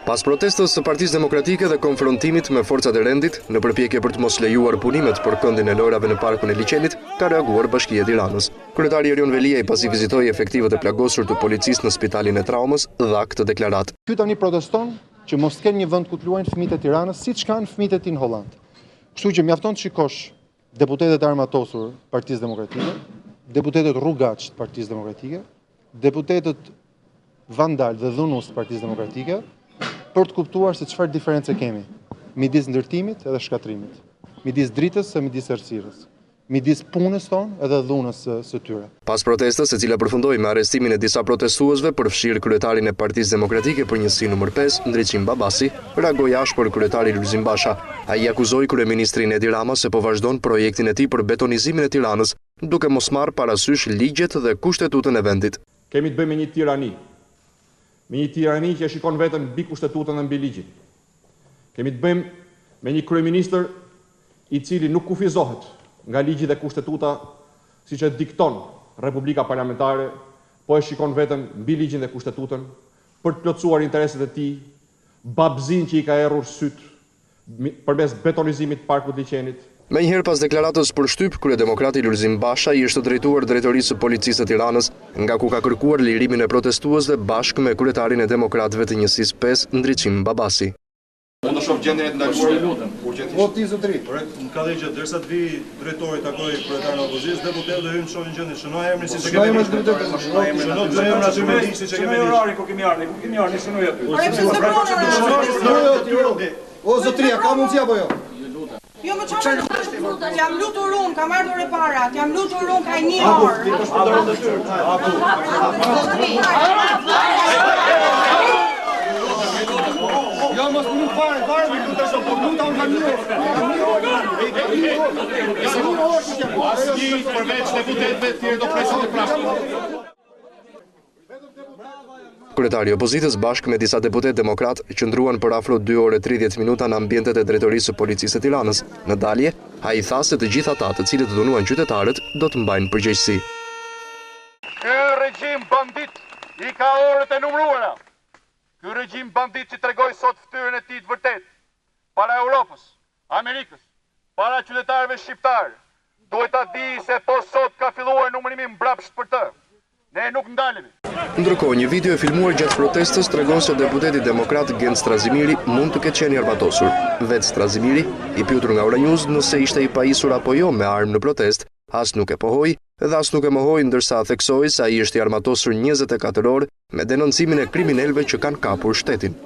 Pas protestës së Partisë Demokratike dhe konfrontimit me forcat e rendit, në përpjekje për të mos lejuar punimet për këndin e lojrave në Parkun e Liqenit, ka reaguar Bashkia e Tiranës. Kryetari Erion Veliaj pasi vizitoi efektivët e plagosur të policisë në spitalin e Traumës, dha këtë deklaratë. Ky tani proteston që mos të kenë një vend ku të luajnë fëmijët e Tiranës, siç kanë fëmijët e tij në Hollandë. Kështu që mjafton të shikosh deputetët e armatosur të Partisë Demokratike, deputetët rrugaçë të Partisë Demokratike, deputetët vandalë dhe dhunues të Partisë Demokratike për të kuptuar se çfarë diference kemi midis ndërtimit edhe shkatërrimit, midis dritës e midis errësirës, midis punës tonë edhe dhunës së, së tyre. Pas protestës, e cila përfundoi me arrestimin e disa protestuesve, përfshirë kryetarin e Partisë Demokratike për njësinë numër 5, Ndriçim Babasi, reagoi ashpër kryetari Lulzim Basha. Ai akuzoi kryeministrin Edi Rama se po vazhdon projektin e tij për betonizimin e Tiranës, duke mos marrë parasysh ligjet dhe kushtetutën e vendit. Kemi të bëjmë me një tirani. Me një tirani që e shikon veten mbi kushtetutën dhe mbi ligjin. Kemi të bëjmë me një kryeministër i cili nuk kufizohet nga ligji dhe kushtetuta siç e dikton Republika Parlamentare, po e shikon veten mbi ligjin dhe kushtetutën për të plotësuar interesat e tij, babëzinë që i ka errur sytë përmes betonizimit të Parkut të Liqenit. Menjëherë pas deklaratës për shtyp, kryedemokrati Lulzim Basha i është drejtuar Drejtorisë së Policisë së Tiranës, nga ku ka kërkuar lirimin e protestuesve bashkë me kryetarin e demokratëve të njësisë 5, Ndriçim Babasi. Unë do shoh gjendjen e të ndaluarve urgjentisht. Po ti zotëri. Nuk ka dhe gjë, derisa të vijë drejtori takoj kryetarin e opozitës, deputetët do hyjnë të shohin gjendjen, shënoj emrin siç e kemi emrin drejtor, shënoj dy emra aty me ligj siç e kemi ligj. Shënoj orarin kur kemi ardhur, kur kemi ardhur, shënoj aty. Ore pse s'e bën orarin? O zotëri, a ka mundësi apo jo? Jo, më çfarë të Jam lutur unë, kam ardhur e para, jam lutur unë ka një orë. Jo, mos më fare, fare, më lutem se po luta unë kam një orë. Kam një orë. Kam një orë. Kam një orë që jam. Asnjë përveç deputetëve të tjerë do presin të prapë. Kryetari i opozitës bashkë me disa deputetë demokratë qëndruan për afro 2 orë e 30 minuta në ambientet e drejtorisë së policisë së Tiranës. Në dalje, ai tha se të gjithë ata të cilët dhunuan qytetarët do të mbajnë përgjegjësi. Ky regjim bandit i ka orët e numëruara. Ky regjim bandit që tregoi sot fytyrën e tij të vërtetë para Europës, Amerikës, para qytetarëve shqiptarë, duhet ta dijë se po sot ka filluar numërimi mbrapsht për të. Ne nuk ndalemi. Ndërkohë, një video e filmuar gjatë protestës tregon se deputeti demokrat Gent Strazimiri mund të ketë qenë i armatosur. Vetë Strazimiri, i pyetur nga Ora News nëse ishte i pajisur apo jo me armë në protestë, as nuk e pohoi dhe as nuk e mohoi ndërsa theksoi se ai është i armatosur 24 orë me denoncimin e kriminelëve që kanë kapur shtetin.